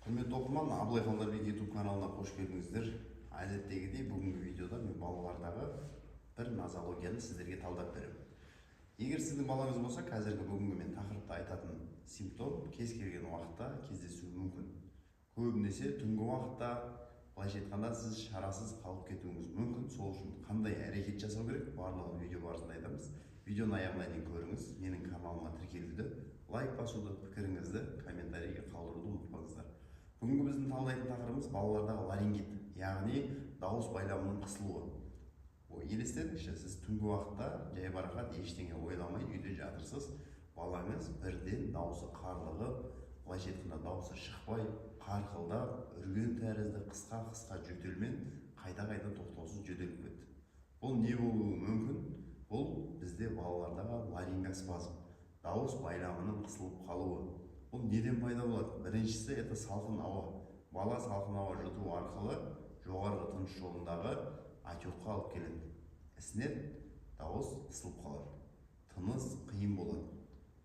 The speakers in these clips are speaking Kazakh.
Құрметті оқырман, Абылай Қалдарбек YouTube каналына қош келдіңіздер. Әдеттегідей, бүгінгі видеода мен балалардағы бір нозологияны сіздерге талдап беремін. Егер сіздің балаңыз болса, қазіргі бүгінгі мен тақырыпта айтатын симптом кез келген уақытта кездесуі мүмкін. Көбінесе түнгі уақытта, былайша айтқанда, сіз шарасыз қалып кетуіңіз мүмкін. Сол үшін қандай әрекет жасау керек, барлығын видео барысында айтамыз. Видеоның аяғына дейін көріңіз. Менің каналыма тіркелуді, лайк басуды, пікіріңізді комментарийге қалдыруды ұмытпаңыздар. Бүгінгі біздің талдайтын тақырыбымыз – балалардағы ларингит, яғни дауыс байламының қысылуы. Ой, елестетіңізші, сіз түнгі уақытта жайбарақат, ештеңе ойламай үйде жатырсыз. Балаңыз бірден дауысы қарлығып, былайша айтқанда, дауысы шықпай, қарқылдап, үрген тәрізді қысқа қысқа жөтелмен қайта қайта тоқтаусыз жөтеліп кетті. Бұл не болуы мүмкін? Бұл бізде балалардағы ларингоспазм, дауыс байламының қысылып қалуы. Бұл неден пайда болады? Біріншісі – это салқын ауа. Бала салқын ауа жұту арқылы жоғарғы тыныс жолындағы отекқа алып келеді. Ісінеді, дауыс қысылып қалады, тыныс қиын болады,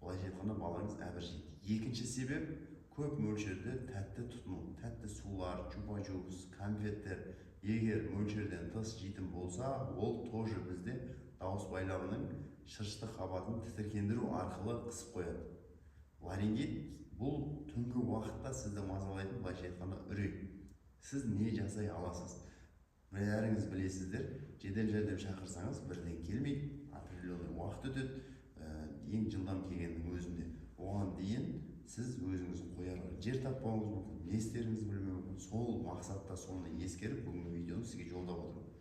былайша айтқанда, балаңыз әбіржейді. Екінші себеп – көп мөлшерде тәтті тұтыну. Тәтті сулар, чупа чупс, конфеттер егер мөлшерден тыс жейтін болса, ол тоже бізде дауыс байламының шырышты қабатын тітіркендіру арқылы қысып қояды. Ларингит – бұл түнгі уақытта сізді мазалайтын, былайша айтқанда, үрей. Сіз не жасай аласыз? Бәріңіз білесіздер, жедел жәрдем шақырсаңыз, бірден келмейді, определенный уақыт өтеді. Ең жылдам келгеннің өзінде оған дейін сіз өзіңіз қояр жер таппауыңыз мүмкін, не істеріңізді білмеуі мүмкін. Сол мақсатта, соны ескеріп, бүгінгі видеоны сізге жолдап отырмын.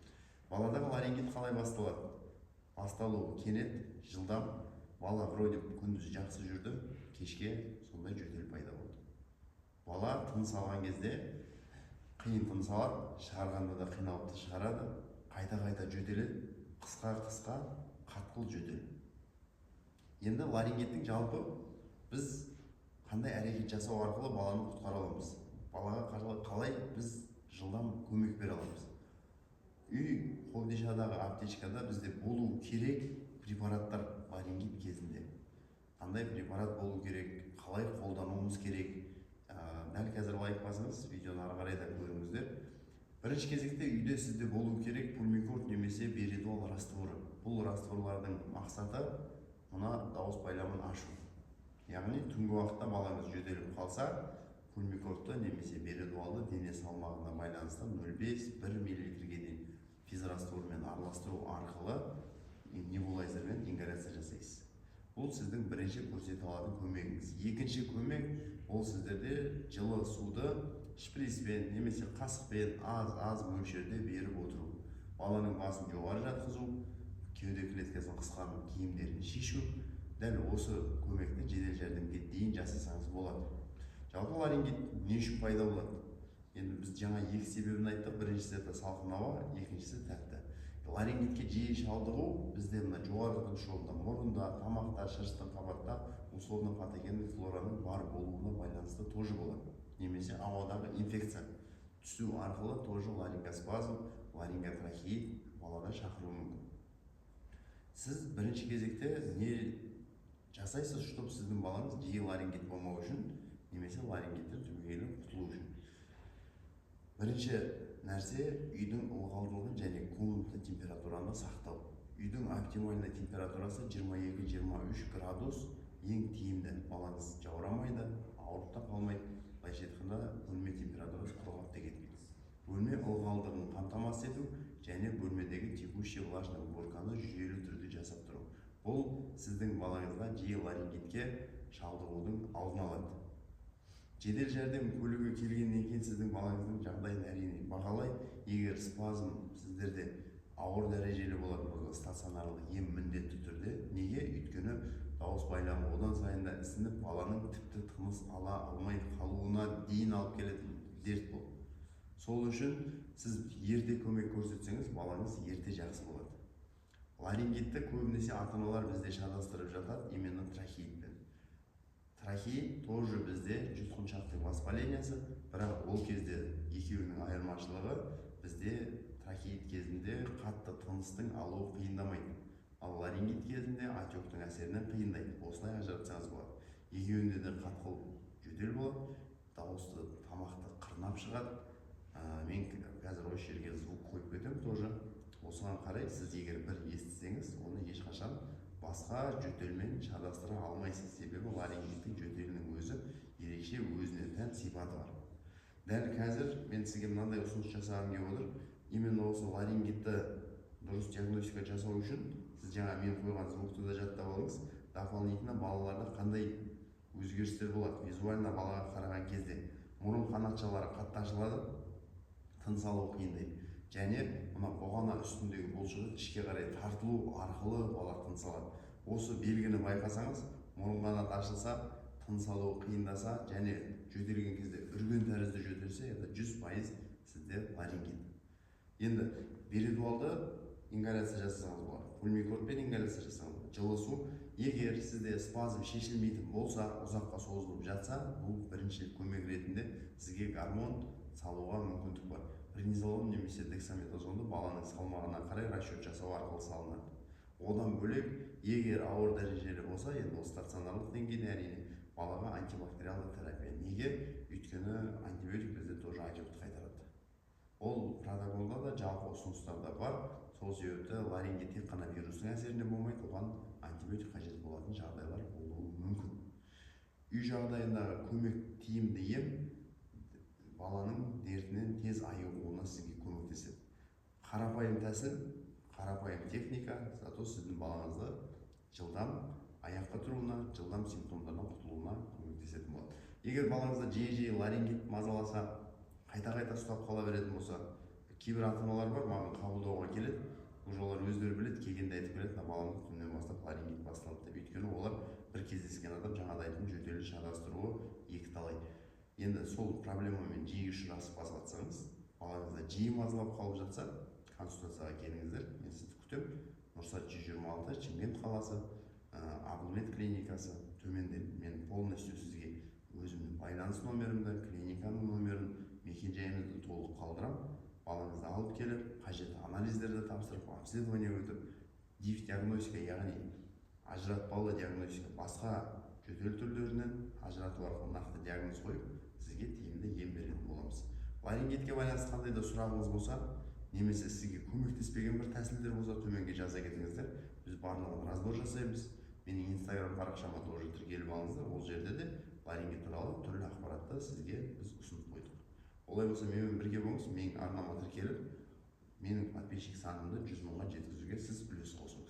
Баладағы ларингит қалай басталады? Басталуы кенет, жылдам. Бала вроде күндіз жақсы жүрді, кешке сондай жөтел пайда болды. Бала тыныс алған кезде қиын тыныс алады, шығарғанда да қиналып та шығарады, қайта қайта жөтеледі, қысқа қысқа қатқыл жөтел. Енді ларингиттің жалпы біз қандай әрекет жасау арқылы баланы құтқара аламыз? Балаға қалай біз жылдам көмек бере аламыз? Үй қобдишадағы аптечкада бізде болу керек препараттар, ларингит кезінде қандай препарат болу керек, қалай қолдануымыз керек? Дәл қазір лайк басыңыз, видеоны ары қарай да көріңіздер. Бірінші кезекте үйде сізде болу керек Пульмикорт немесе Беридуал растворы. Бұл растворлардың мақсаты – мына дауыс байламын ашу. Яғни түнгі уақытта балаңыз жөтеліп қалса, Пульмикортты немесе Беридуалды дене салмағына байланысты 0,5-1 миллилитрге дейін физраствормен араластыру арқылы небулайзермен ингаляция жасайсыз. Бұл сіздің бірінші көрсете алатын көмегіңіз. Екінші көмек – ол сіздерде жылы суды шприцпен немесе қасықпен аз аз мөлшерде беріп отыру, баланың басын жоғары жатқызу, кеуде клеткасын қысқан киімдерін шешу. Дәл осы көмекті жедел жәрдемге дейін жасасаңыз болады. Жалпы ларингит не үшін пайда болады? Енді біз жаңа екі себебін айттық: біріншісі – это салқын ауа, екіншісі – тәтті. Ларингитке жиі шалдығу бізде мына жоғарғы тыныс жолында, мұрында, тамақта, шырышты қабатта условно патогенный флораның бар болуына байланысты тоже болады немесе ауадағы инфекция түсу арқылы тоже ларингоспазм, ларинготрахеит балада шақыруы мүмкін. Сіз бірінші кезекте не жасайсыз, чтобы сіздің балаңыз жиі ларингит болмау үшін немесе ларингиттен түбегейлі құтылу үшін? Бірінші нәрсе – үйдің ылғалдылығын және комната температураны сақтау. Үйдің оптимальный температурасы 22-23 градус, ең тиімді. Балаңыз жаурамайды, ауырып та қалмайды. Былайша айтқанда, бөлме температурасы құрғап та кетпейді. Бөлме ылғалдығын қамтамасыз ету және бөлмедегі текущий влажный уборканы жүйелі түрде жасап тұру. Бұл сіздің балаңызға жиі ларингитке шалдығудың алдын алады. Жедел жәрдем көлігі келгеннен кейін сіздің балаңыздың жағдайын, әрине, бағалайды. Егер спазм сіздерде ауыр дәрежелі болатын болса, стационарлық ем міндетті түрде. Неге? Өйткені дауыс байламы одан сайын да ісініп, баланың тіпті тыныс ала алмай қалуына дейін алып келетін дерт бұл. Сол үшін сіз ерте көмек көрсетсеңіз, балаңыз ерте жақсы болады. Ларингитті көбінесе ата аналар бізде шатастырып жатады именно трахеитпен. Трахеит тоже бізде жұтқыншақтың воспалениясы, бірақ ол кезде екеуінің айырмашылығы: бізде трахеит кезінде қатты тыныстың алуы қиындамайды, ал ларингит кезінде отектің әсерінен қиындайды. Осылай ажыратсаңыз болады. Екеуінде де қатқыл жөтел болады, дауысты, тамақты жылдам шығады. Мен қазір осы жерге звук қойып кетемін тоже. Осыған қарай сіз егер бір естісеңіз, оны ешқашан басқа жөтелмен шатастыра алмайсыз. Себебі ларингиттің жөтелінің өзі ерекше, өзіне тән сипаты бар. Дәл қазір мен сізге мынандай ұсыныс жасағым келіп отыр. Именно осы ларингитті дұрыс диагностика жасау үшін сіз жаңа мен қойған звукты да жаттап алыңыз. Дополнительно балаларда қандай өзгерістер болады? Визуально балаға қараған кезде мұрын қанатшалары қатты ашылады, тыныс алу қиындайды және мына бұғана үстіндегі бұлшық ішке қарай тартылу арқылы бала тыныс алады. Осы белгіні байқасаңыз, мұрын қанаты ашылса, тыныс алуы қиындаса және жөтелген кезде үрген тәрізді жөтелсе, это 100% сізде ларингит. Енді беродуалды ингаляция жасасаңыз болады, пульмикортпен ингаляция жасасаңыз болады, жылы су. Егер сізде спазм шешілмейтін болса, ұзаққа созылып жатса, бұл бірінші көмек ретінде сізге гормон салуға мүмкіндік бар. Преднизолон немесе дексаметазонды баланың салмағына қарай расчет жасау арқылы салынады. Одан бөлек, егер ауыр дәрежелі болса, енді ол стационарлық деңгейде, әрине, балаға антибактериалды терапия. Неге? Өйткені антибиотик бізде тоже отекті қайтарады. Ол протоколда да, жалпы ұсыныстарда бар. Сол себепті ларингит тек қана вирустың әсерінен болмайды, оған антибиотик қажет болатын жағдайлар болуы мүмкін. Үй жағдайындағы көмек, тиімді ем баланың дертінен тез айығуына сізге көмектеседі. Қарапайым тәсіл, қарапайым техника, зато сіздің балаңызды жылдам аяққа тұруына, жылдам симптомдардан құтылуына көмектесетін болады. Егер балаңызда жиі-жиі ларингит мазаласа, қайта-қайта ұстап қала беретін болса, кейбір ата аналар бар, маған қабылдауға келеді, уже олар өздері біледі, келгенде айтып келеді: «Мына баламда түннен бастап ларингит басталды», – деп. Өйткені олар бір кездескен адам, жаңағыдай айттым, жөтелі шатастыруы екіталай. Енді сол проблемамен жиі ұшырасып жатсаңыз, балаңызда жиі мазалап қалып жатса, консультацияға келіңіздер, мен сізді күтемін. Нұрсат 126, Шымкент қаласы, Абылмед клиникасы. Төменде мен полностью сізге өзімнің байланыс номерімді, клиниканың номерін, мекен-жайымызды толық қалдырамын. Балаңызды алып келіп, қажетті анализдерді тапсырып, обследование өтіп, диф диагностика, яғни ажыратпалы диагностика, басқа жөтел түрлерінен ажырату арқылы нақты диагноз қойып, сізге тиімді ем беретін боламыз. Ларингитке байланысты қандай да сұрағыңыз болса немесе сізге көмектеспеген бір тәсілдер болса, төменге жаза кетіңіздер, біз барлығын разбор жасаймыз. Менің Инстаграм парақшама тоже тіркеліп алыңыздар, ол жерде де ларингит туралы түрлі ақпаратты сізге біз ұсынып қойдық. Олай болса, менімен бірге болыңыз, менің арнама тіркеліп, менің подписчик санымды 100 мыңға жеткізуге сіз үлес қосыңыз.